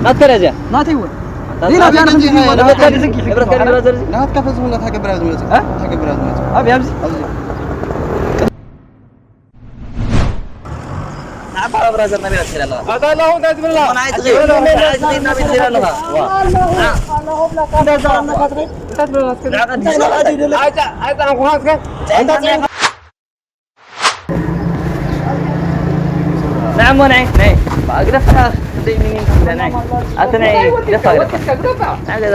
ናትካ ድያ እዚኣ? ናተይ እውን። ሌላ ቢያ ንብረት ከ ብራዘር እዚ? ናትካ ፈጽሙ፣ ናትካ ገብራ ዝመጽእ። እ? ናትካ ገብራ ዝመጽእ። ኣብ ኣብዚ? ኣብዚ። ንዓባ ብራዘር ነቢራ ትሄድ ኣለኻ። ኣታ ኣለኹ እንታይ ትብል ኣለኻ? ናይ ጽጌ፣ ናይ ጽጌ እናበልካ ትሄድ ኣለኻ። ዋ። ና። እንታይ ትብል ኣለኻ? ንዓ ቀዲስ። ኣይጻ-፣ ኣይጻንኩኻን እስከ። እንታይ ንዓ እሞ ንዓይ፣ ንዓይ። ግደፋ፣ ክንደይ ሚኒን፣ ንዓይ። ኣቲ ንዓይ፣ ግደፋ፣ ግደፋ። ንዓ ገዛ።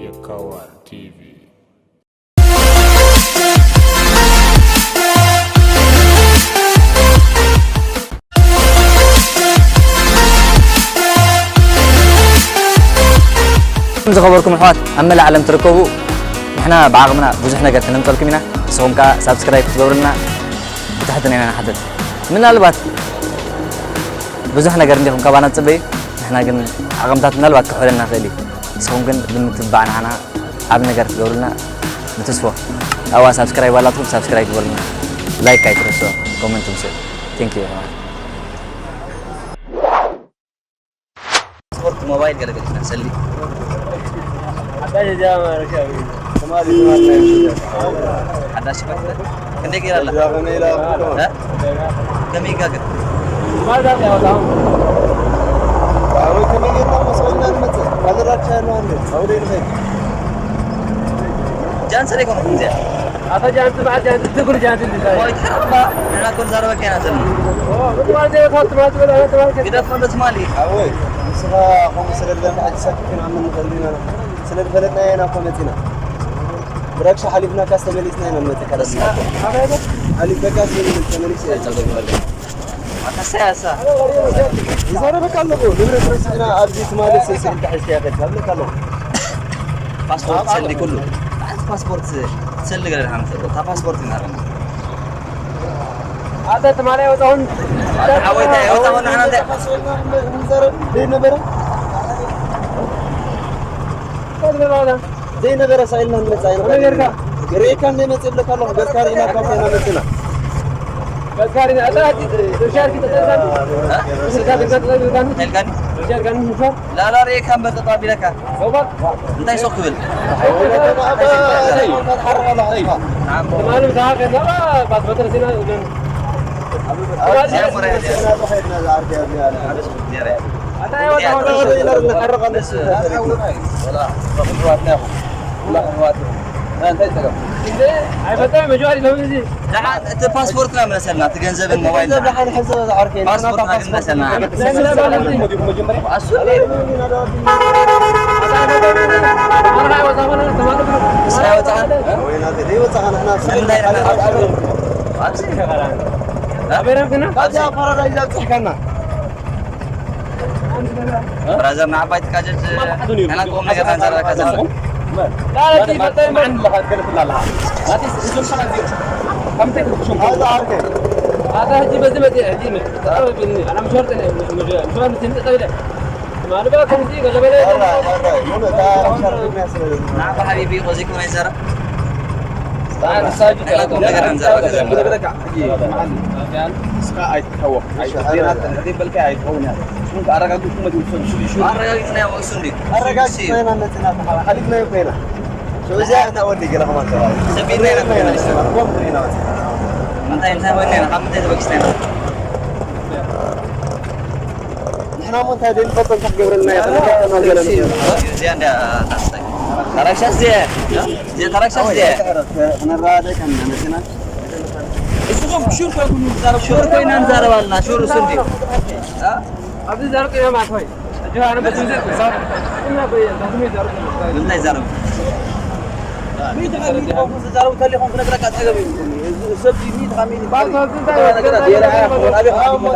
የካዋር ቲቪ። ዝኸበርኩም ኣሕዋት ኣብ መላእ ዓለም ትርከቡ፣ ንሕና ብዓቕምና ብዙሕ ነገር ክነምፀልኩም ኢና። ንስኹም ከኣ ሳብስክራይብ ክትገብሩልና ብትሕትና ኢና ንሓትት። ምናልባት ብዙሕ ነገር እንዲኹም ካባና ትጽበዩ፣ ንሕና ግን ዓቕምታት ምናልባት ክውሕደልና ይኽእል እዩ። ንስኹም ግን ብምትብባዕ ንዓና ዓቢ ነገር ክትገብሩልና ንትስፎ። ኣብኣ ሳብስክራይብ ኣላትኩም፣ ሳብስክራይብ ግበሩልና። ላይክ ኣይትረስዑ፣ ኮመንት ምሰሉ። ቴንክ ዩ። ስፖርት ሞባይል ገለገለ ይመስል። ሓዳሽ እዚኣ ማለት እዩ። ትማሊ፣ ትማሊ ናይ ምሽት። ሓዳሽ ይመስል። ክንደይ ገይራ ኣላ? እዛ ከመይ ኢላ? እ? ከመይ ኢልካ ግን? ትማሊ ዳርጋ ያወጣ። ኣበይ ከመይ ጌርና መስቀልና ንመጽእ? ካልእ ራቻ ያለው ኣለ። ኣውደ ንኸይድ። ጃንሰን ኣይኮነትን እዚኣ። ኣታ ጃንቲ በዓል ጃንቲ ትጉል ጃንቲ እንድታይ? ወይ ተረባ፣ ንሕና እኮ ንዛረበካ ኢና ዘለና። ኦ፣ ብትማል ዘይወታ ትማል ትበል፣ ኣነ ትማል ከ- ግደፎ እንዶ ትማሊ። ኣወይ፣ ንስኻ ከምኡ ስለ ዝበልካ ሕጂ ሰኪት ክንኣምን ንኽእል ኢና። ስለ ዝፈለጥናዮ ኢና እኮ መጺና። ብረክሻ ሓሊፍናካስ ተመሊስና ኢና ንመጽእ ካለስና። ኣበይ? ሓሊፍካስ ተመሊስ፣ ተመሊስ እየ። ኣታ ሰያሳ። ይዛረበካ ኣለኹ። ንብረት ረሲዕና ኣብዚ ትማሊ ስስዒ ኢልካ ሒዝካዮ ከድካ እብለካ ኣለኹ። ፓስፖርት ሰልዲ ኩሉ። ኣቲ ፓስፖርት ሰልዲ ገለ ድሓን ሰልዲ። እታ ፓስፖርት ይናረና። ኣታ ትማሊ ኣይወጣሁን። ኣታ ሓወይታ ኣይወጣሁን ንሕና እንታይ? ንዛረብ ዘይነበረ? እንታይ ትብል ኣታ? ዘይነበረ ሳይልና ንመጻ ኢና። ከመይ ጌርካ? ርኢካ እንደ መጽእ እብለካ ኣለኹ። ገጽካ ርኢና ካብ ኮይና መጽና። ገጽካ ርኢና። ኣታ ርሻድ ኪ ተጠይቃኒ? እ? ርሻድ ኪ ተጠይቃኒ? ተልካኒ? ርሻድ ኪ ምሽዋር? ላላ ርኢካ እምበር ጠጠው ኣቢለካ። እንታይ ሱቕ ትብል? ትማሊ ምሳኻ ከይድና፣ ባ-፣ ባስ በተረሲና፣ እዘን፣ ኣይፈተን መጀመርያ ይኸውን እዚ። ደሓን እቲ ፓስፖርትና መለሰልና፣ እቲ ገንዘብን ሞባይል ገንዘብ ደሓን። ደሓን ሕዚ በዛ ዓርከይ። ፓስፖርትና ግን መለሰልና። ኣሱ ብራዘር ንዓባይ ትካጀት ገና ቁም ነገር ኣንዛረበካ ዘለና። ንዓባ ሓቢቢ ቆዚኩም ኣይዛረብ። ገና ቁም ነገር ኣንዛረበካ ዘለና። እስካ ኣይትታወቅ። ኣይትዜና ተንዕዲ በልካ ኣይትኸውን እያ። እሱን ኣረጋግጡ መት ይውሰዱ። ሽሉ፣ ሽሉ። ኣረጋግጥና ያው እሱ እንዴ? ኣረጋግጥና ኢና መጽና ተሓላ። ሓሊፍና ይኮይና። ሸውዚያ እና ወዲ ገለ ከማን ተባለ። ሰቢና ኢና ኮይና። ኮም ኮይና። እንታይ እንታይ ወዲና? ካብ ምንታይ ተበጊስና ኢና? ንሕና እሞ እንታይ ደንፈልጦ እንታይ ክገብረልና እያ? ተመልከትና ገለ እዚኣ እንዳ ታስታይ። ታራሻ እዚኣ። እዚኣ ታራሻ እዚኣ። ክንረዳዳእ ከም መኪና። እሱኹም ሹር ኮይንኩም ንዛረብ። ሹር ኮይና ንዛረብ ኣለና። ሹር እሱ እንዲ። እ? ኣብዚ ዘርቅ እዮም ኣትዋይ። እጅ ኣነ በዝምዘ ዛር እና በየ ዛትም ይዛረብ። እንታይ ዛረብ? ሚት ሚት ዛረብ ተሊኹም ክነግረካ ጸገብ እዩ። እዚ ሰብ ሚት ሚት ባል ዛትም እንታይ ነገር ጌራ ያ። ሚት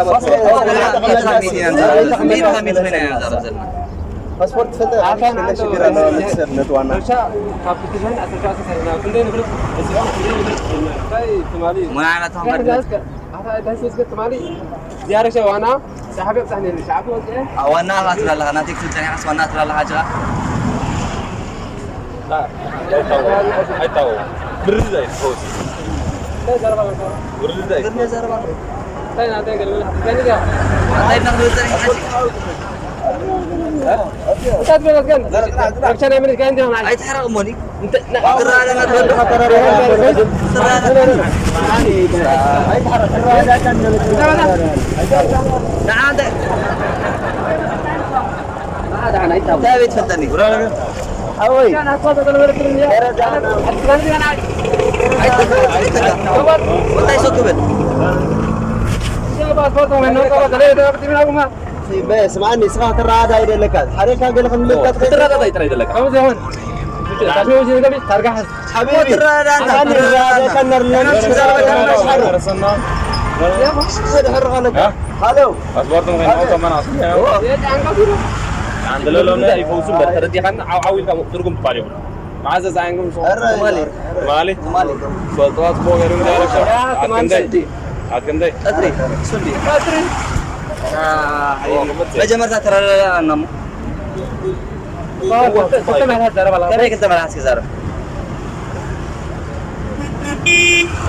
ሚት ኮይና ንዛረብ ዘለና። ፓስፖርት ትፈልጥ? ኣታ ንዓንተ ሽግር ኣለዎ። ወደ ሰብ ነጥዋና። እርሻ ካብ ትሽዓን ኣስር ሸውዓተ ሰሪና ክንደይ ንብረት እዚኦም ክንደይ ንብረት እንታይ ትማሊ? ሙና ዓመት ኣታ እንታይ ሶስት ገጥ ትማሊ? ዝያዳ ሸዋና ሳሕቢ ኣብጻሕኒ፣ ሳሕቢ ወጽአ። ኣብ ዋና ኣትራ ኣለኻ፣ ናተይ ክትብል ጸኒሓስ ዋና ኣትራ ኣለኻ ጅራ። ኣይታወ። ብርዝ ኣይትፈውስ። እንታይ ዘረባ መጣ? ብርዝ ኣይትፈውስ። እንታይ ዘረባ? እንታይ ናተይ ገልግል? እንታይ ኢልና ክንብል ጸኒሕና? እንታይ ትበለት ግን? ረብሻ ናይ ምልስ ጋር እንዲሆን ኣይ- ኣይትሕረቕ እሞኒ። እንተ- ና- ትረኣለና ትበል። ትረኣለና። ንዓ እንተ- እንታይ ቤት ፈልጠኒ? ኣወይ። እንታይ ሰው ክብል? ስምዓኒ፣ ንስኻ ክትረዳዳእ ኣይደለካ። ሓደካ ገለ ክንምልከት ክትረዳዳእ ጥራይ ደለካ። ከምኡ ዘይኮነ። ታርጋ ሓዝ። ሓቢቢ፣ ክትረዳዳእ ኣንታ ኣንታ ክትረዳዳእ። ንረዳዳእ ከነርለና። ንዛረበካ ንዛረበካ። ሓሩ። ዘድሕር ኣለካ። ሃሎ። ፓስፖርት ምኺን ኣውቶ መናስ። የጫንካ ቢሮ። ኣንተ ለሎ እንደ ይፈውሱ በር ተረዲኻን ዓው ዓው ኢልካ ትርጉም ትባል ይብሉ። መዓዘ ዛይንኩም ሰው? ኧረ፣ ትማሊ። ትማሊ? ትማሊ። ፈልጠዋት ቦ ገይሩ እንዳረሻ። ያ፣ ትማሊ ኣክንደይ? ሰዲ። ኣክንደይ? ቀትሪ። ሱንዲ። ቀትሪ። አ፣ መጀመርታ ተረዳዳእና እሞ። ክልተ መራሕቲ ዘረባ ኣለዋ። ከመይ ክልተ መራሕቲ ክዛረብ?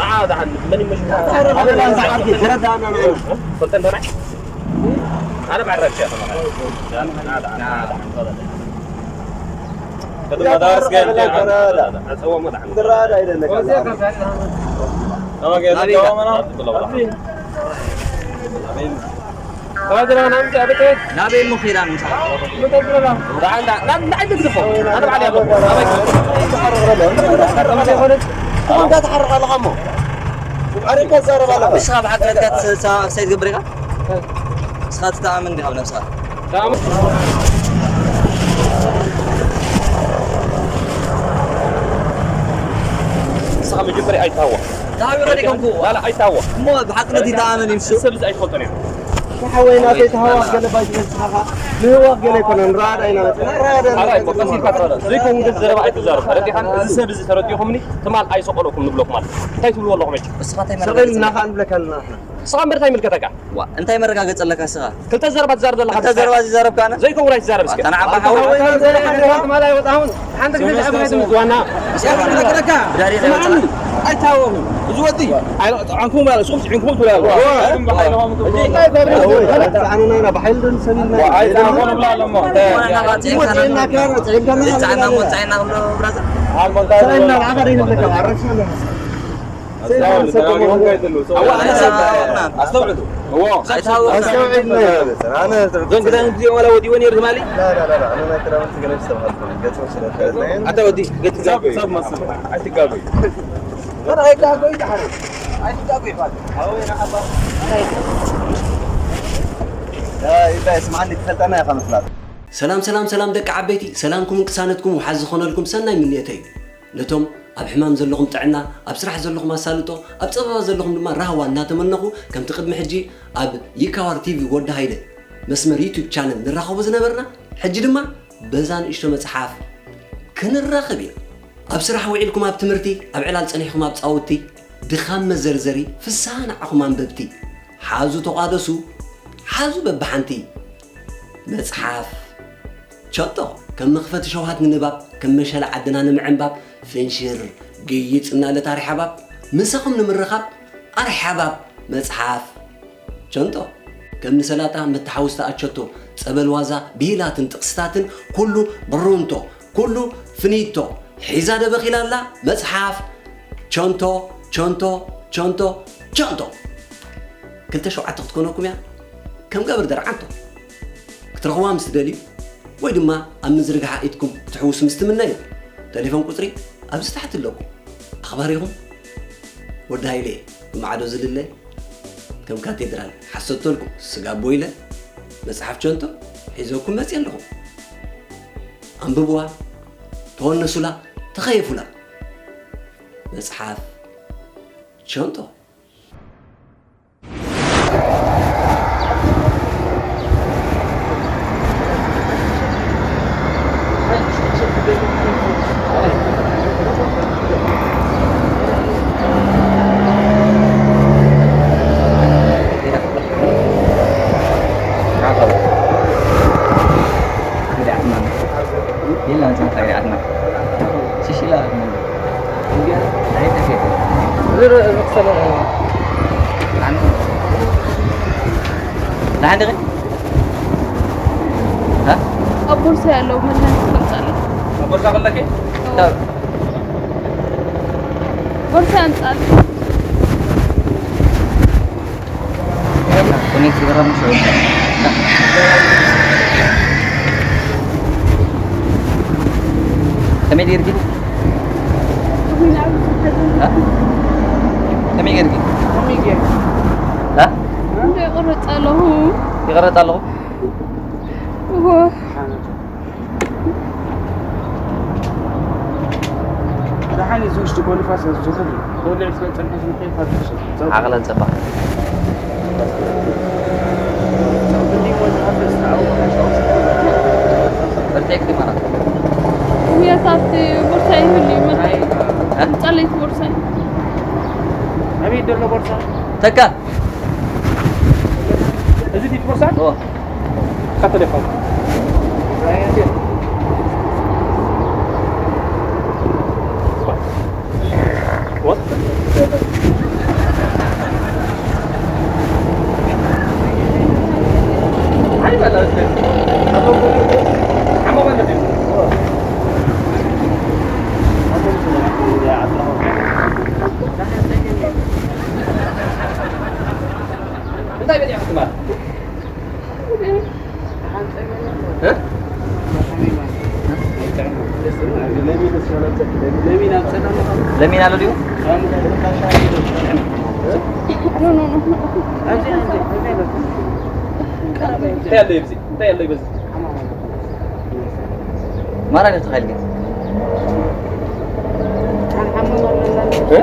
አ፣ ደሓን፣ መን ይመሽ? ተረዳእና። ፈልጠን ደናይ? ኣነ ባዕረብ ሸኽ። ከተማ ዳርስ ገል። ኣጸወሙ ደሓን። ናበይ ኢኻ? ናበይ ምኺዳ ምሳኻ? ደሓን፣ ደሓን፣ ደሓን፣ ደሓን ግድፎ። ኣነ ባዕለይ ኣለኹ። ኣበይ? እንታይ ትሓርቕ ኣለኻ እሞ? ኣሬ፣ እንታይ ትዛረብ ኣለኻ? ንስኻ ብሓቂ ነትካ ትሰ-፣ ሰ-፣ ሰይድ ገብረ ኢኻ? ንስኻ ትተኣምን ዲኻ ብነብስኻ? ንስኻ መጀመርያ ኣይትሃወኽ። ተሃዊኸ ዲኹም ክዎ? ላላ ኣይትሃወኽ። እሞ ብሓቂ ነቲ ተኣመን እዩ ንሱ። ሰብ እዚ ኣይትፈልጦን እያ። ሓወይ ናተይ ተሃዋኽ ገለ ባይ ትበል ንስኻ ኸኣ። ምህዋኽ ገለ ኣይኮነን። ራኣዳ ኢና መፅና። ራኣዳ ራኣይ፣ በቃ ሲልካ ትራዳ። ዘይከውን ግን ዘረባ ኣይትዛረብ። ተረዲኻን? እዚ ሰብ እዚ ተረዲኹምኒ ትማል ኣይሰቀለኩም ንብለኩም ኣሎ። እንታይ ትብልዎ ኣለኹም ሕጂ? ንስኻ እንታይ መረጋገፂ ኣለካ? ንኻ ንብለካ ኣለና ንሕና። ንስኻ እምበር እንታይ ይምልከተካ? ዋ፣ እንታይ መረጋገፂ ኣለካ ንስኻ? ክልተ ዘረባ ትዛረብ ዘለኻ ክልተ እንታይ? ዘረባ ዝዛረብ ካነ? ዘይከውን ኣይትዛረብ እስከ። ኣታ ንዓኻ ሓወይ። ኣታ ንዓኻ ሓወይ። ትማል ኣይወፃኹን። ሓንቲ ግዜ ዝሓብረ ድምፅ ዋና። ብዳሪ ስምዓኒ፣ ዘይወፅኣ። ኣይታወምን። እዚ ወዲ። ኣይ፣ ጥዓንኩም ማለት፣ ሱቕ ጥዒንኩም ትብላ ኣለዋ። ዋ፣ እንታይ ገብረ? ኣነ ናይና ብሓይሊ ዶ ንሰሚልና? ዋ፣ ኣይታወምን ብላ ኣለሞ። እንታይ? ዋና ናኻ ፅዒንካ ወዲና ናኻ። ካራ ፅዒንካ ናኻ። ይፃዓና እሞ፣ ፅዒና ክብሎ ብራዘር። ኣሞ፣ እንታይ ሰሚልና፣ ንዓኻ ደይንብለካ፣ ኣረግሻ ኣለና። ኣስተውዕሉ። ኣስተውዕሉ። ኣስተውዒልና። ኣነ እዞም ክዳውንቲ እዚኦም ዋላ ወዲዎ ነይሩ ትማሊ? ላ፣ ላ፣ ላ፣ ላ፣ ኣነ ናይ ክዳውንቲ ገለ ዝተባሃልኩ ገጾም ስለ ተረዳየን። ኣታ ወዲ፣ ገጽ ሰብ፣ ሰብ መስል። ኣይትጋገዩ። ኣነ ኣይጋገዩ ደሓር። ኣይትጋገዩ ይባል። ኣወይ፣ ንዓባ። ያ፣ ኢላ፣ ስምዓኒ፣ ትፈልጠና ኢኻ ምፍላጥ። ሰላም፣ ሰላም፣ ሰላም ደቂ ዓበይቲ፣ ሰላምኩምን ቅሳነትኩም ውሓዝ ዝኾነልኩም ሰናይ ምንየተይ እዩ። ነቶም ኣብ ሕማም ዘለኹም ጥዕና፣ ኣብ ስራሕ ዘለኹም ኣሳልጦ፣ ኣብ ጸበባ ዘለኹም ድማ ራህዋ እናተመነኹ፣ ከምቲ ቅድሚ ሕጂ ኣብ ይካዋር ቲቪ ወዲ ሃይለ መስመር ዩቱብ ቻነል ንራኸቦ ዝነበርና፣ ሕጂ ድማ በዛ ንእሽቶ መጽሓፍ ክንራኸብ ኢና። ኣብ ስራሕ ውዒልኩም ኣብ ትምህርቲ፣ ኣብ ዕላል ጸኒሕኩም ኣብ ጻውቲ፣ ድኻም መዘርዘሪ፣ ፍስሃ ንዓኹም ኣንበብቲ። ሓዙ ተቋደሱ፣ ሓዙ በብሓንቲ። መጽሓፍ ቸጦ፣ ከም መኽፈቲ ሸውሃት ንንባብ፣ ከም መሸላ ዓድና ንምዕንባብ፣ ፍንሽር፣ ግይጽ እናለት ኣርሓባብ፣ ምሳኹም ንምርኻብ፣ ኣርሓባብ መጽሓፍ ቸንጦ። ከም ንሰላጣ መተሓውስቲ ኣቸቶ፣ ጸበል ዋዛ፣ ብሂላትን ጥቕስታትን፣ ኩሉ ብሩንቶ፣ ኩሉ ፍኒቶ፣ ሒዛ ደበኺላ ኣላ መጽሓፍ ቸንቶ፣ ቸንቶ፣ ቸንቶ፣ ቸንቶ። ክልተ ሸውዓተ ክትኮነኩም እያ፣ ከም ገብር ደርዓንቶ። ክትረኽብዋ ምስ ትደልዩ፣ ወይ ድማ ኣብ ምዝርግሓ ኢድኩም ክትሕውሱ ምስ ትምነዩ፣ ተሌፎን ቁጽሪ ኣብዚ ታሕቲ ኣለኩም። ኣኽባሪኹም ወዲ ሃይለ፣ ብማዕዶ ዝልለ፣ ከም ካቴድራል ሓሰቶልኩም፣ ስጋቦ ኢለ፣ መጽሓፍ ቸንቶ ሒዘኩም መጽየ ኣለኹ። ኣንብብዋ፣ ተወነሱላ፣ ተኸየፉላ። መጽሓፍ ቸንቶ። ኢላ ኣንጻር ኸይሪኣትና። ሽሽ ኢላ ኣትመን። እንታይ ተሸይጡ? ዝረ-፣ ዝኽሰለ። ኣነ። ደሓን ዲኺ? ሃ? ኣብ ቦርሳ ያለው መድሃኒት ከምጻለይ። ኣብ ቦርሳ ከለኪ? ካብ ቦርሳ ኣንጻለይ። ኮኔክት ዝገረም ሽዑ። ከመይ ጌርኪ? እ? ከመይ ጌርኪ? እ? እንደ ይቕረጽ ኣለኹ። ይቕረጽ ኣለኹ? እዎ። ደሓን እዩ ዝውሽጢ እኮ ንፋስ ዝውሕድ እዩ። ተወሊዑ ስለ ዝጸንሐ ሽንከይ ካብ ዝውሽጥ። ዓቕለን ጸባቕ። ጸቕጥኒ ወዲ ካብ ደስታ ኣውራ ሓጫው ስለ ዝውሕድ። በርቴክ ትማራ። ውየት ኣብቲ ቦርሳ ይህሉ እዩ። መን? ኣይ፣ እ? ጸለይቲ ቦርሳ እዩ። ኣበይ ዘሎ ቦርሳ? ተካ። እዚ ዲት ቦርሳ? ኦ። ካተለፋ። What? እንታይ በሊዕኺ ትማል? እ? ለሚን ኣሎ ድዩ? እንታይ ኣሎ እዩ ብዚ? እንታይ ኣሎ እዩ በዚ? ማራ ዲኻ ተኻኢልካ? እ?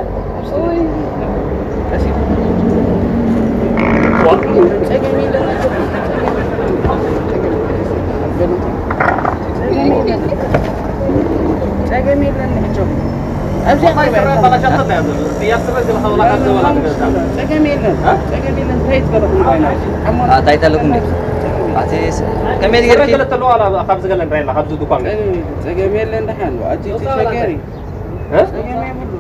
ጸገም የለን ሕጆ። ኣብዚኣ ክረአ ባላሻ ተለያ ዘሎ። ጥያ ስረ ገለ ኸበላ ካብ ዘበላ ትገዛ። ጸገም የለን። እ? ጸገም የለን። እንታይ ትገለኹም ባይና? ኣታ ኣይተለኩም እንዴ? ኣቲ ስ-፣ ከመይ ስረ ገይርኪ? ገለ ተለዋ ኣላ ካብዚ ገለ ንራይላ ካብዚ ድኳን። ጸገም የለን። ጸገም የለን። ደሓን። ኣቲ ተሸገሪ። እ? ጸገም የብሉ።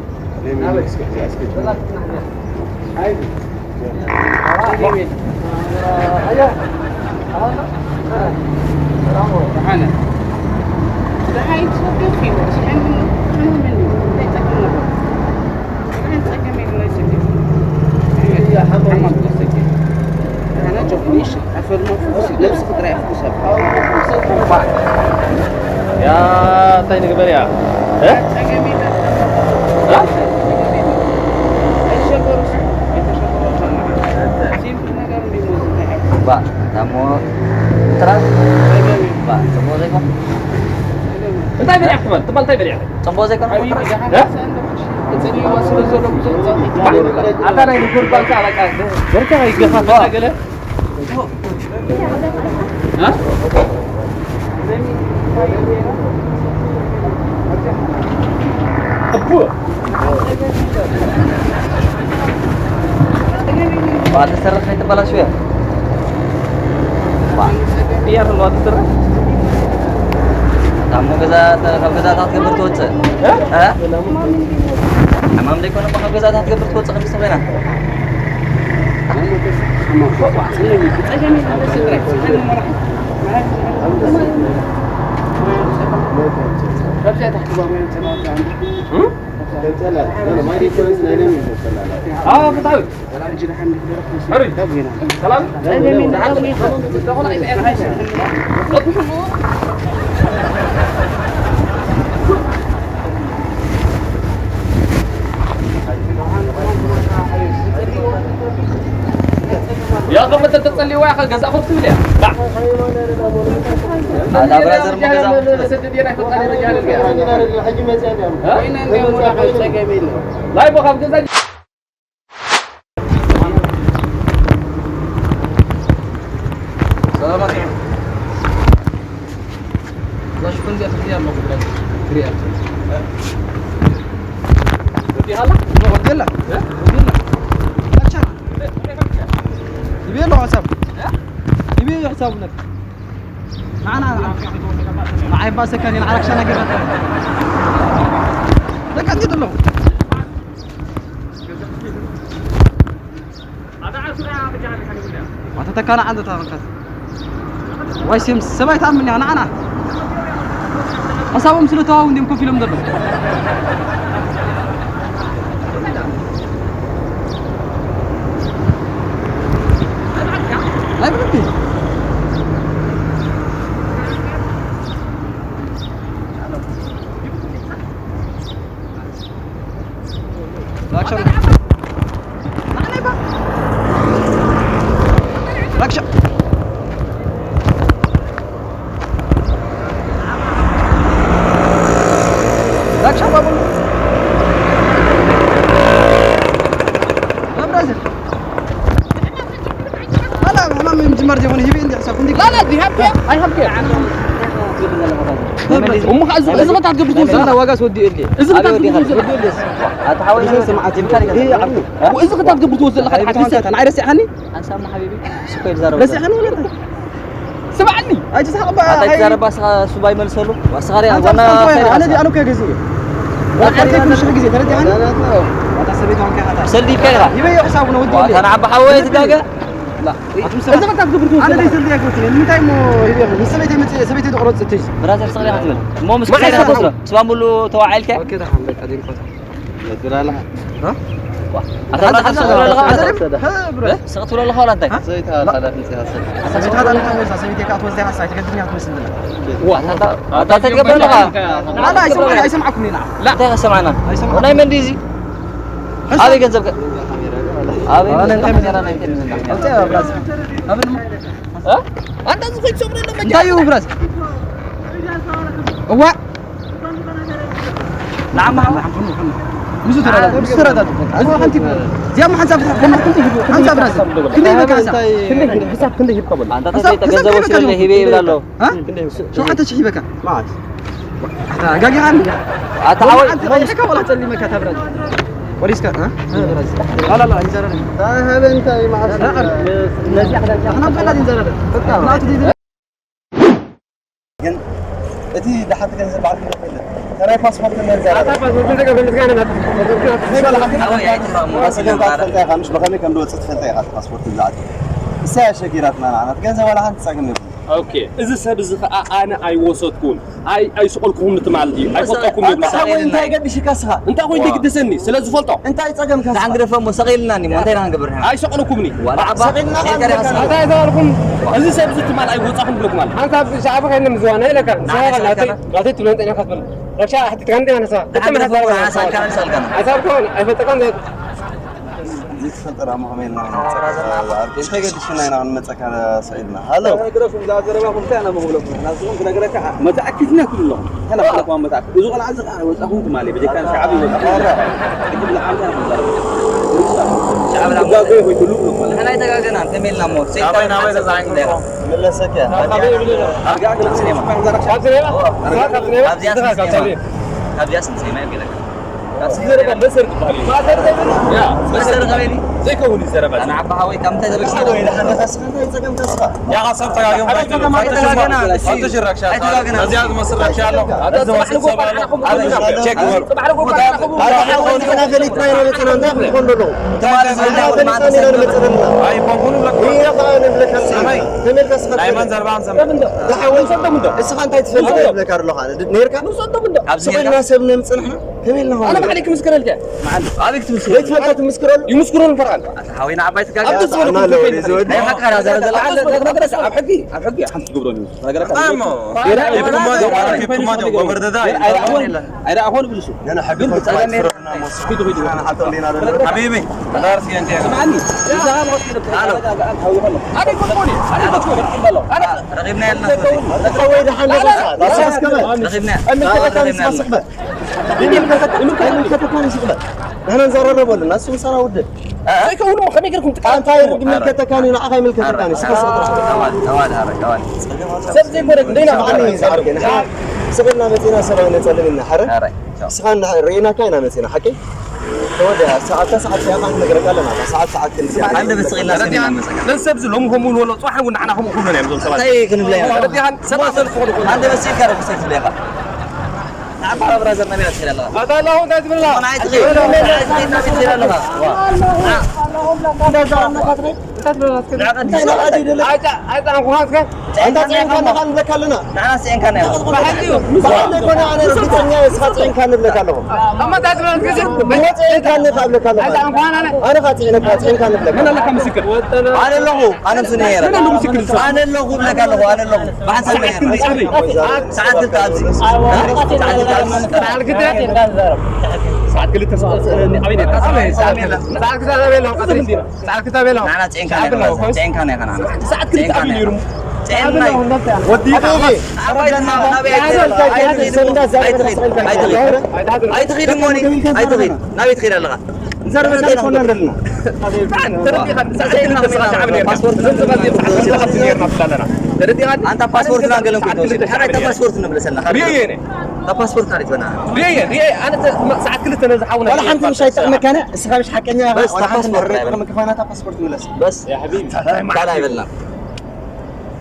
ያ፣ እንታይ ንግበር ያ? እ? እ? ባ፣ ናሞ ትራስ? ባ፣ ጽቡቕ ዘይኮን? እንታይ በሊዕኪ ትበል? ትበል እንታይ በሊዕኪ? ጽቡቕ ዘይኮን? እ? ኣታ ናይ ንጉር ባልካ ኣላቃ፣ በርካ ይገፋ፣ ዋ። ገለ? እ? እቡ። ባቲ ሰርሕ ከይትበላሽው እያ። ባ። እያ ዘለዋ ትስራሕ። ታሞ ገዛ፣ ካብ ገዛ ታትገብር ትወፅእ። እ? እ? ሕማም ዘይኮነ እኮ ካብ ገዛ ታትገብር ትወፅእ ከምዚ ኮይና። እ? ኣዎ፣ ብጣዕሚ። ሕሩይ። ሰላም። ያ፣ ከም እተተጸልይዋ ኢኻ ገዛእኹ ክትብል እያ። ባዕ። ኣታ ብራዘር፣ ገዛ ሰደድ እየ፣ ናይ ፈጣሪ ረጃ ነግር። እ? ላይቦ ካብ ገዛ ሰላማት። እዛ ሽፈን እዚኣ ትርእያ ኣለኹ ብላኝ። ትርእያ። ወዲሃላ? ወዲላ? እ? ወዲላ። ኣቻ። ይቤሎ ሓሳብ። እ? ይቤሎ ሓሳብ ነበር። ንዓና ንዓይ ባሰካኒ ንዓረክሻ ነገር ለካ እንዴት ነው ኣተተካና ዓንተ ታመካት ዋይስም ሰብኣይ ተኣምን እያ ንዓና ሓሳቦም ስለ ተዋው እንዲም ኮፍ ኢሎም ዘለዉ ናይ ብልቢ لا لا، ما من جمر دي هون هي بين دي حساب كندي. لا لا، دي هاب كير، اي هاب كير. امك ازغ ازغ تاع قبل توزع. لا لا، واقع سودي اللي. ازغ تاع قبل توزع. هذا حاول سمعت يمكن. هي عبد. واذا كنت قبل توزع لك حتى. انا عايز يعني. انسى حبيبي. سكر زرب. بس يعني ولا. ስምዓኒ ኣይትስሓቕ እባ ኣታ ኣይትዛረባ ስኻ ሱባይ መልሰሉ ዋስኻሪ ኣነ ኣነ ዲ ኣነ ከገዚ ወርቀር ከይኩን ሽሕ ግዜ ተረዲኣኒ ኣታ ሰበይታ ወንካ ኣታ ሰልዲ ከይራ ይበዮ ሕሳቡ ነው ወዲ ኣታ ንዓባ ሓወይ ትጋገ እዚ መታት ግብር ትወስድ ኣነ ደይ ሰልዲ ያገውት ንምንታይ ሞ ይበዮ ምስ ሰበይታ ይመጽእ ሰበይታ ተቆረጽ ትይዝ ብራዘር ስኻ ያትመል ሞ ምስ ከይራ ተቆረጽ ስባ ሙሉ ተዋዓልከ ኦኬ ደሓን በቃ ደይ ፈታ ሸውዓተ ሽሕ ሂበካ መዓት ኣታ ጋጊኻ እንዲ ኣታ ሓወይ ኣታ ሓወይ ጸሊመካ ታብራዝ ወሊስካ ላላላ ይዘረረ ታህበ እንታይ መዓስ ነዚያ ክዳን ኣኽና በላ ይዘረረ ግን እቲ ደሓንቲ ገንዘብ በዓል ክነፈለ ተራይ ፓስፖርት ነዛ ኣታ ፓስፖርት ተቀበል ዝጋነ ናት ፓስፖርት ሓወይ ኣይትፋሙ ኣስገንታ ትፈልጣ ኢኻ ምሽ በኸመይ ከም ድወጽእ ትፈልጣ ኢኻ ፓስፖርት ዝዓት እሳ ያሸጊራትና ናት ገንዘብ ዋላ ሓንቲ ጸገም የብሉ ኦኬ እዚ ሰብ እዚ ኸኣ ኣነ ኣይወሰድኩን ኣይ ኣይስቆልኩኹም ትማል ድዩ ኣይፈልጠኩም እዩ ኣታ ሓወይ እንታይ ገድሽካ ስኻ እንታይ ኮይኑ ግድሰኒ ስለ ዝፈልጦ እንታይ ጸገምካ ስኻ ግደፈሞ ሰቂልና ኒ እንታይ ናን ግብር ኣይሰቆልኩምኒ ዋላ ኣባ ሰቂልና ኣታ ይዛርኩም እዚ ሰብ እዚ ትማል ኣይወጻኹም ብለኩም ኣለ ሓንሳብ ሻዕብ ከይነ ምዝዋና ኢለካ ንስኻ ናተይ ናተይ ትብለን ጠኛ ከትብል ረብሻ ኣሕቲ ትካን ዲና ንስኻ ክልተ መሓሳብ ኣይፈልጠካን ዝትፈጠራ መኸመ ኢልና እንታይ ገድሽና ኢና ክንመፀካ ስዒድና ሃሎ መተኣኪትና ክብሎ መተኣኪት እዚ ቆልዓ እዚ ከዓ ወፃኹም ትማሊ በጀካን ሻዕብ ይወፃኹም ሻዕብ ላሞ ንሕና ይተጋገና ከመይ ኢልና እሞ ሰይጣን ሓንሳብ ክንደይ ኢኻ መለሰካ ኣብዚኣ ስንሰይማ ኣብዚኣ ስንሰይማ ይገለካ ዘይከውን እዩ ዘረባ ንዓባ ሓወይ ካብ ምንታይ ዘበልካ ያኻ ሰብ ተጋግዮም ኣይተጋገና እዚኣ ዝመስል ረብሻ ኣሎ እዚ ዝመስል ሰብ ኣሎ ቼክ ግበሩ ኣይኮንኩን ብለኩም ናይ መን ዘረባ ንሰምዕ እስኻ እንታይ ትፈልጥ ይብለካ ኣለኻ ነርካ ኣብዚ ሄድካ ሰብ ነምፅንሕና ከመይ ኣለኻ ኣነ ባዕለይ ክምስክረልካ ኣበይ ክትምስክረሉ ዘይትፈልጣ ትምስክረሉ ይምስክሩን ፈርዓን ሓወይና ዓባይ ትጋገ ኣብ ዝበለ ኩሉ ናይ ሓቃ ራዛ ዘላ ኣብ ሕጊ ኣብ ሕጊ ሓንቲ ትገብሮ እዩ ነገራት ኣሞ ይብኩማ ዶ ወርደዳ ኣይዳ ኣኾን ብልሱ ገና ሕጊ ግን ብጸገም ሓቢቢ ዳርሲ እንዴ ማኒ ዛሃብ ሆስፒታል ኣሎ ኣደ ኮኮኒ ኣደ ኮኮኒ ረቂብና ያልና ወይ ደሓን ረቂብና ኣይምልከተካን ስሕበ ኣይምልከተካን ስሕበ ንሕና ንዘራረበሉ ናሱ ምሳና ውድብ ኣይከውን እሞ ከመይ ገርኩም ጥቃ እንታይ ይምልከተካን እዩ ንዓኻ ይምልከተካን እዩ ስኸ ስኸ ጥራሕ ተዋል ተዋል ኣረ ተዋል ሰብ ዘይኮነ ክንደይና ብዓል እዩ ዝዓርገ ንሓ ስቕልና መጺና ሰብ ኣይነጸልም ኢና ሓረ ስኻ ርኢናካ ኢና መጺና ሓቂ ተወዲኣ፣ ሰዓት፣ ሰዓት እያ፣ ካን ንነግረካ ኣለና። ሰዓት፣ ሰዓት ክንዲ እያ። ኣንደ በስቕ ኢልና ሰሚዕና መጸካ። ነዚ ሰብ እዚ ሎሚ ከምኡ ንበሎ፣ ጽባሕ እውን ንዓና ከምኡ ክብሉና እዮም እዞም ሰባት። እንታይ ክንብላ ኢና? ተረዲኻን? ሰባት ዘልፍቑ ዝኾኑ። ኣንደ በስኢልካ ዶ ክሰብ ትብለካ? ንዓኻ ብራዘር ናበይ ትኸይድ ኣለኻ? ኣታ ኣለኹ እንታይ ትብል ኣለኻ? ኣይ ትኸይድ። ኣይ ትኸይድ፣ ናበይ ትኸይድ ኣለኻ? ዋ። እንታይ ትብል ኣለኻ? ንዓኻ እንታይ ኢኻ? ኣይታ-፣ ኣይታ-፣ ኣንኳን እስከ። ኣንታ ጽዒንካ ኣለኻ ንብለካ ኣለና። ንዓና ጽዒንካና ኢኻ። ብሓቂ እዩ። ብሓቂ ኣይኮነ፣ ኣነ ርግጸኛ እየ፣ እስኻ ጽዒንካ ንብለካ ኣለኹ። ኣማ እንታይ ትብል ኣለኻ? እሞ ጽዒንካ ንብለካ ኣለኹ። ኣይታ ኣንኳን ኣነ። ኣነ ኻ ጽዒነካ፣ ጽዒንካ ንብለካ። መን ኣለካ ምስክር? ኣነ ኣለኹ፣ ኣነ ምስ ነየረ። መን ኣሎ ምስክር? ኣነ ኣለኹ እብለካ ኣለኹ፣ ኣነ ኣለኹ። ብሓንሳብ ነየረ። ሰዓት ክልተ ኣብዚ። ሰዓት ክልተ ኣብዚ። ሰዓት ክልተ ሰዓት፣ ኣበይ ነይርካ? ኣበይ? ሰዓት ክልተ ኣበይ ኣለኹ? ሰዓት ክልተ ኣበይ ኣለኹ? ሰዓት ክልተ ኣበይ ኣለኹ? ንዓና ጽዒንካ ሰዓት ነይርካ፣ ኣለኹ። ጽዒንካ ነይርካ ንዓና። ሰዓት ክልተ ጽዒንካ ኣበይ ነይርካ። ነይሩ? ጽዒንና እዩ። ወዲ ኣበይ? ኣበይ? ኣበይ? ኣበይ? ኣይትኺድ፣ ኣይትኺድ፣ ኣይትኺድ። ኣይትኺድ እሞ እኔ፣ ኣይትኺድ። ናበይ ትኺድ ኣለኻ? ዘረባ ኣይኮነን ዘለና። ተረዲኻ? ሰዓት ክልተ ሰዓት ዓቢ ነይርካ። ፓስፖርት ዘንዘባ ዘይብሉ ሰዓት ክልተ ኣብዚ ነይርና ብላለና። ተረዲኻ? ኣንታ ፓስፖርትና ገለን ኮይኑ ተወሲዱ። ሓራይ እታ ፓስፖርት ንብለሰልና። ሪኤ እየ እኔ። እታ ፓስፖርት ካሊት በና። ሪኤ እየ፣ ሪኤ። ኣነ ተ-፣ ሰዓት ክልተ ነዚ ሓውና ዋላ ሪኤ ሓንቲ ምሽ ፓስፖርት። ኣይጠቕመካነ፣ እስኻ ምሽ ሓቀኛ ኢኻ። በስ፣ እታ ዋላ ሓንቲ ፓስፖርት ንረክብ ኣይበለን። ከመካና እታ ፓስፖርት ምለስ። በስ። ያ ሓቢቢ። ካልእ ኣይበልናን።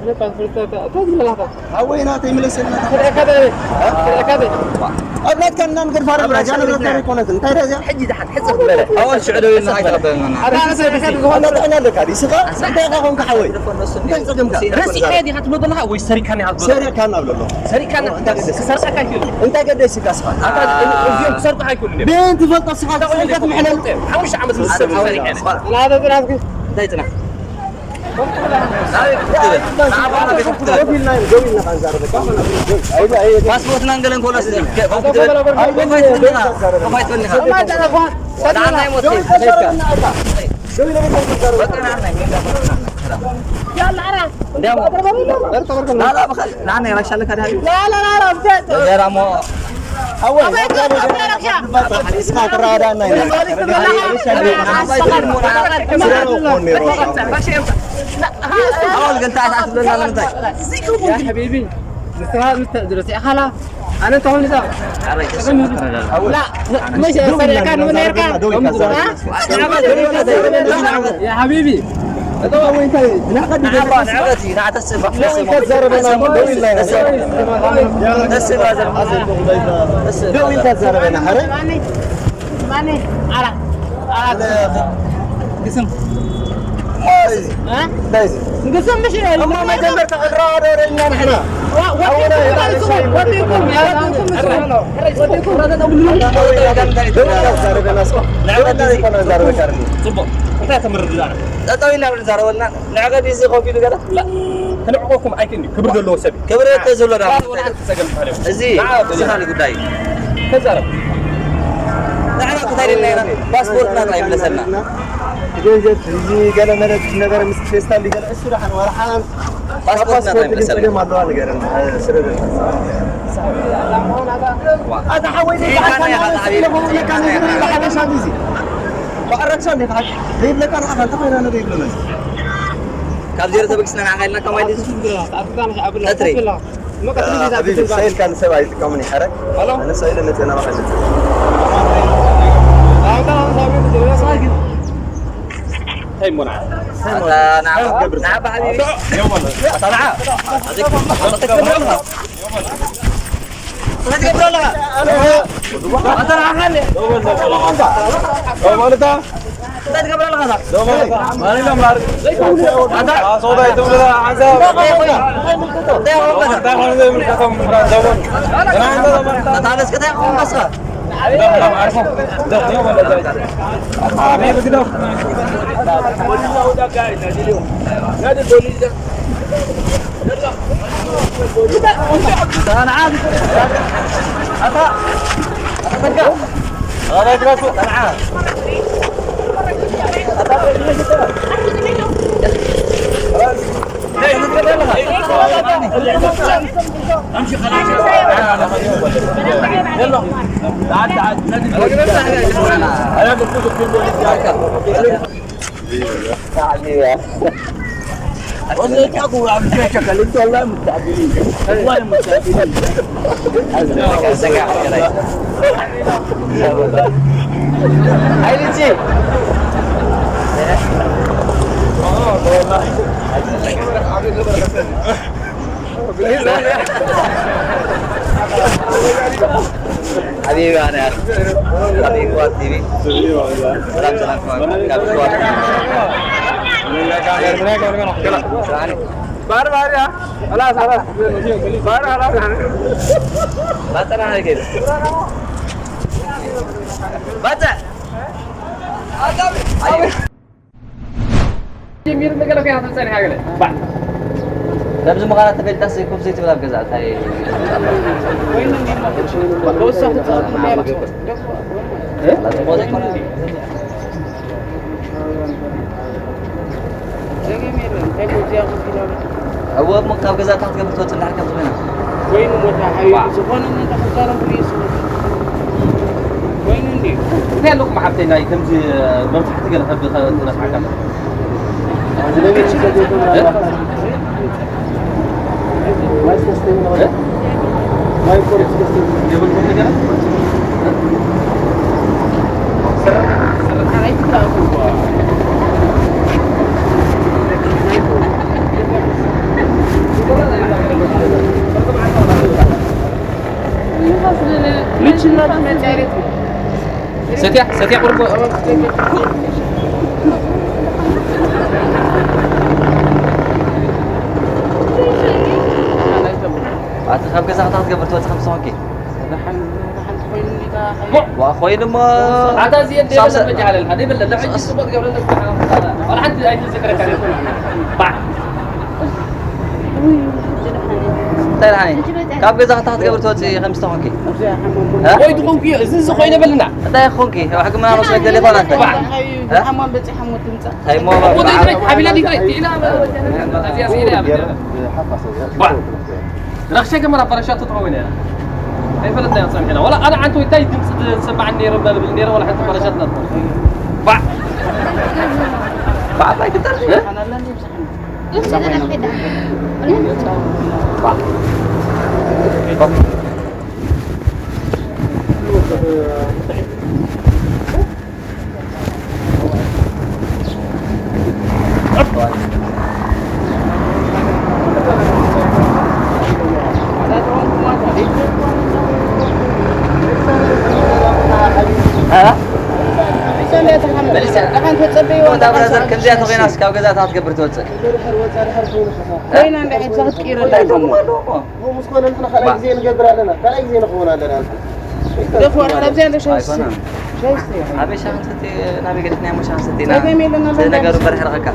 ኣነ ፓስፖርት ተ-፣ ተ-፣ ተዝብለካ። ኣወይ ናተይ ምለሰልና። ክልኤካ ደ-፣ ክልኤካ ደ-። ኣብ ናትካ እና ንገድፋ ኣብ ራሻ ራሻ ንብለካ ቤትና። ኣይኮነትን። እንታይ ረዚያ? ሕጂ ድሓን ሕጽር በለ። ኣወል ሽዑ ደው ኢልና ኣይተቐበልናን። ኣታ ኣነ ሰሪካ ዝኾነ ኣታ ጥዕና ኣለካ ድዩ? ስኻ እንታይ ኢኻ ኮንካ ሓወይ? እንታይ ጸገምካ? ረሲዕካዮ ዲኻ ትብሎ ዘለኻ ወይ ሰሪካኒ ኢኻ ትብሎ ዘለኻ? ሰሪካና ብሎ ኣሎ። ሰሪካና እንታይ ገደስ? ክሰርቀካ ኣይክእልን። እንታይ ገደስ ይካ ስኻ? ኣታ እዚኦም ክሰርቁ ኣይክእሉን እዮም። ቤን ትፈልጦ ስኻ እንታይ ስኻ ትምሕለል። ሓሙሽተ ዓመት ምስ ሰብ ሰሪካ እየ። ናተ ጥራትኪ። እንታይ ጥራሕ? ፓስፖርትና እንገለን ኮላስ ኮፋይ ትበልና። ኮፋይ ትበልና። ንዓና ይሞት። በቃ ንዓና ይሞት። እንዲያውም ላላ በኸል ንዓና ይረሻለካ ዳሃዩ። ላላ ላላ ብጀት። ገራሞ ኣወል፣ ኣባይ ትረዳእና ኢና። ኣወል ግን ተኣትኣት ብለና ንምንታይ? ያ ሓቢቢ፣ ንስኻ ምስ ተ-፣ ረሲዕኻላ? ኣነ እንተኾይኑ እዛ ላ፣ መሸ ሰሪዕካ ንመን ነርካ? ያ ሓቢቢ፣ ንዓኻ ንዕቀት እዩ፣ ንዓተስፋ። ደው ኢልካ ትዛረበና፣ ሐረ? ማነይ? ማነይ? ዓራት። ዓራት። ግስም። እ? እንታይ እዚ? ግስም ምሽ እሞ መጀመርታ ክንረዳዳእ ኢና ንሕና። ወ-፣ ወዲኩም፣ ወዲኩም፣ ወዲኩም፣ ወዲኩም። ደው ኢልካ ትዛረበና እስከ። ንዕቀት እዩ። ደው ኢልካ ትዛረበካ። ጽቡቕ። እንታይ ተምርድዳና? ጠጠው ኢልና ንዛረበልና። ንዕቀት እዚ ኮፍ ኢሉ ገለ? ላ፣ ክንዕቆኩም ኣይክእልን እዩ። ክብሪ ዘለዎ ሰብ እዩ። ክብሪ ተዝብሎ ዳ። ወላ ሓንቲ ጸገም ተሃልዮም። እዚ ንዓ፣ እዚ ካልእ ጉዳይ እዩ። ተዛረብ። ንሕና ክታይልና ኢና። ፓስፖርትና ጥራይ ይምለሰልና። ገንዘብ፣ እዚ ገለ መለ ነገር ምስ ፌስታል ገለ እሱ ደሓን ወላ ሓንቲ ፓስፖርትና ፓስፖርት ጥራይ ግን ይምለሰልና። ጸገም ኣለዋ ንገረና። ስለ ዘለ። ኣታ ሓወይ፣ ኢልካና ኢኻ፣ ሓወይ፣ ሓቢቢ። ስለሆነ ለካ ነገር ኢልካና ኢኻ። ሓበሻ ጊዜ። ባዕረግሻ እንዴት ሓቂ? ዘይብለካ ንዓኻ እንተ ኮይና ነገር ይብለና። ካብ ዜሮ ተበጊስና ንዓኻ ኢልና ከማይ ድዩ? ተትሪ። ሓቢቢ፣ ሳይል ካን ሰብ ኣይጥቀሙን ይሓረግ። ሄሎ። ኣነ ሳይል ነጸና ማኸል። እንታይ እሞ ንዓ? ኣታ ንዓ፣ ንዓ ሓቢቢ። ኣታ ንዓ። ኣታ ንዓ። والله يا أخو، عم تشكل، أنت والله مستعجلين. والله مستعجلين. هاي لتشي. حبيبي، أنا حبيبي، واتيبي. سلام، سلام، كابتن. بار بار يا. خلاص، خلاص. بار خلاص. بطل أنا كده. بطل. ጀሚሩ ነገር ከያ ተጸኒሓ ገለ። ባዕ። ለብዚ ምዃና ተፈልጣስ ኮፍ ዘይትብል ኣብ ገዛ እንታይ ተወሳኺ እ? ላዝሞ ዘይኮነ። እወ፣ እሞ ካብ ገዛ እንታይ ክትገብር ትወጽእ እንዳሓልካ ትኾይና? ኮይኑ ሞታ ሓቢሩ ዝኾነ ሞታ ክዛረብ ርእሱ ኮይኑ እንዲ እንታይ ኣለኩም ሓብተይ ናይ ከምዚ መብዛሕቲ ገለ ከብ ትነፍዓካ ሰትያ ሰትያ ቁርቦ ኣቲ ካብ ገዛ ክታ ክትገብር ትወጽእ ከም ዝኾንኪ ዋ ኮይኑሞ ኣታ እዚኤን ደይበለ መጃ ሃለልካ ደይበለ ለሕጂ ጽቡቅ ገብረ ዋላ ሓንቲ ኣይትዝክረካ ባዕ እንታይ ደሓን ካብ ገዛ ክታ ክትገብር ትወፅእ ከም ዝተኾንኪ ወይ ትኾንኪ እዚ እዚ ኮይነ በልና እንታይ ይኾንኪ ሕክምና ወስደ ቴሌፎን ኣንተ ሓማም በፂሓ ሞ ትምፃእ እንታይ ሞ ሓቢላ ዲግሪ ቲላ እዚያ ስኢላ ረኽሸ ገመራ በረሻቱ ትኸውን እያ ኣይፈለጥና ያ ፀኒሕና ወላ ኣነ ዓንተ ወይ እንታይ ድምፂ ዝሰማዕኒ ነይሩ በልብል ነይረ ወላ ሓንቲ በረሻትና ትኾን ባዕ ባዕ ባዕ ግጠር ከምዚኣ ተኮይናስ ካብ ገዛ ትገብር ትወፅእ ኮይና እንዳ ሒዛ ክትቅይረላ ይኸሞ ምስ ኮነ ንሕና ካልኣይ ግዜ ንገብር ኣለና ካልኣይ ግዜ ንኸውን ኣለና ደፎር ካብዚኣ እንደ ሸሽ ኣይኮነን። ሸሽ ኣበይ ሻንሰቲ ናበይ ገዲፍና እሞ ሻንሰቲ ኢና ጸገም የለን፣ እቲ ነገሩ በርሕርኸካ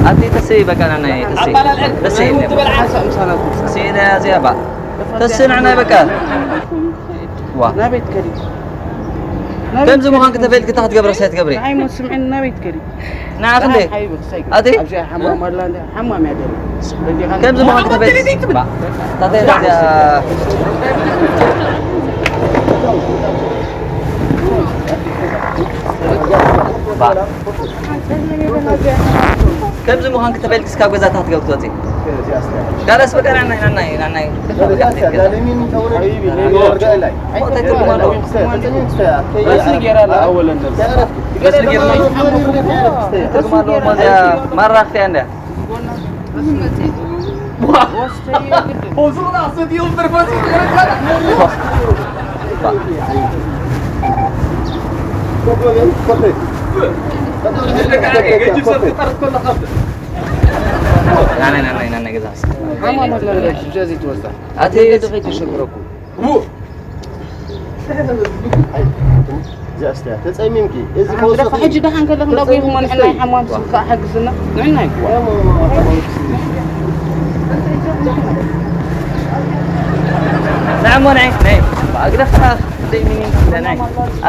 ኣቲ ተስይ በቃ ናናይ ተስይ ተስይ ተስይ ነዚያ ባ ተስይ ንዕናይ በቃ ዋ ናበይ ትከዲ ከምዚ ምዃን ክተፈልጥ ክታ ክትገብረ ሳይ ትገብሪ ንዓይ ሞ ስምዕኒ ናበይ ትከዲ ንዓ ክንደይ ኣቲ ኣብዚኣ ሓማም ኣላ እንደ ሓማም እያ ገለ ከምዚ ምዃን ክተፈልጥ ታተይ ናዚኣ ከምዚ ምዃን ክተፈልጥ ክስካብ ገዛ ታትገብ ክትወፅእ ጋላስ በቃ ናናይ ናናይ ናናይ ማራኽቲያ እንደ ተጸሚምኪ እዚ ፈውሲ ሕጂ ደሓን ከለኹ እንዳጎይኹ መንዕና ሓማም ስም ከዓ ሓግዝና ንዕና ይግባ ንዕሞ ናይ ናይ ግደፍካ ደይ ሚኒ ናይ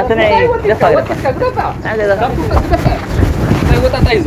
ኣቲ ናይ ግደፋ ግደፋ ናይ ገዛ ናይ ወጣጣ ይዘ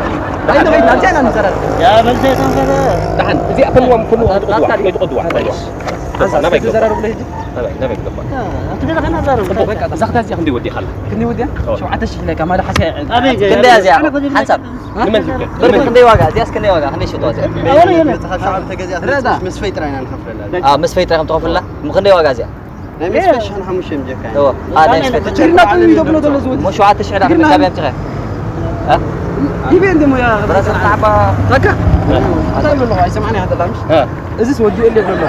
ኣይተ ወይ ናብዚኣ ኢና ንዘራረብ። ያ በልተ ተንፈተ። ደሓን እዚኣ ፍንዎም ፍንዎም ናትካ ድዩ? ከይትቕድዋ ከይትቕድዋ። ሓንሳብ ናበይ ክገባ? ትዘራረብሉ ሕጂ? ናበይ ናበይ ክገባ? ኣብቲ ገዛ ኸይና ዘራረብ። በቃ እዛ ክዳን እዚኣ ክንደይ ወዲእኻ ኣላ? ክንደይ ወዲኣ? ሸውዓተ ሽሕ ኢለካ ማለት ሓሲያ። ኣበይ ገ- ክንደይ እዚኣ ሓንሳብ። ንመን ዝብል? ብርክ ክንደይ ዋጋ? እዚኣስ ክንደይ ዋጋ? ክንደይ ሽጦ እዚኣ? ኣወለ የለ። መጽሓፍ ሸዓብ ተገዚኣ ኣረዳ። ምስ ፈይጥራ ኢና ንኸፍለላ። ኣብ ምስ ፈይጥራ ከም ትኸፍላ? ምኽንደይ ዋጋ እዚኣ? ናይ ምስ ፈሻን ሓሙሽተ እዮም ጀካ። እዎ። ኣ ናይ ምስ ፈይጥራ። ትግርና ጥልሚ ይገብሎ ዘሎ ዝወዲ። ሞ ሸውዓተ ሽሕ ዳ ትግርና። ክንዳብ ያምጽኻ? እ? ይቤ እንደሞ ያ ብራዘር ተዓባ። በቃ። እንታይ ብሎ ኣይሰማዕና ያደላምሽ? እ። እዚስ ወዲኡ የለ ብሎ።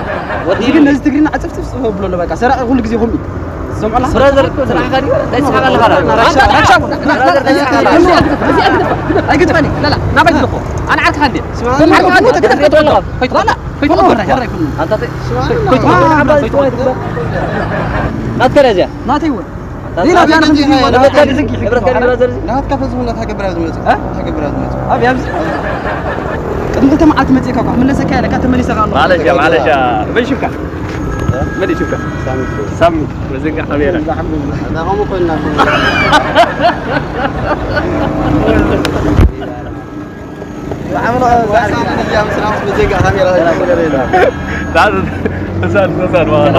ወዲኡ እዚ ግን የለ። ነዚ ትግርና ዓጽፍጽፍ ጽፎ ብሎ ኣሎ በቃ። ሰራቂ ኩሉ ግዜ ኹም። ሰምዓላ? ብራዘር ስራሕካ ድዩ? እንታይ ትስሓቅ ኣለኻ? ራሻ፣ ራሻ፣ ብራዘር እንታይ ትስሓቅ ኣለኻ? ኣይግጥመኒ። ላላ፣ ናባይ ትልኮ። ኣነ ዓርክኻ እንዴ? ስማ፣ ከም ዓርክኻ እንዴ? ተከተል ተከተል። ከይትኾን። ከይትኾን። ኣንታ ተይ። ስማ፣ ከይትኾን። ናትካ ድያ እዚኣ? ናተይ እውን። ሌላ ቢያ ንኽንድዚ ንብረትካ ድዩ ዝጊ? ንብረትካ ድዩ ብራዘር እዚ? ናትካ ፈዝሙ ናትካ ገብራ ዝመጽእ። እ? ናትካ ገብራ ዝመጽእ። ኣብ ኣብዚ ቅድሚ ክልተ መዓልቲ መጺእካ እኳ ክምለሰካ ኢለካ ተመሊሰካ ኣሎ። ማለሻ፣ ማለሻ። መን ሽምካ? መን ሽምካ? ሳሚ። ሳሚ። መዘንጋ ካሜራ። ኣልሓምዱሊላህ። ኣታ ከምኡ ኮይንና እኮ። ተሳድ፣ ተሳድ፣ ዋላ።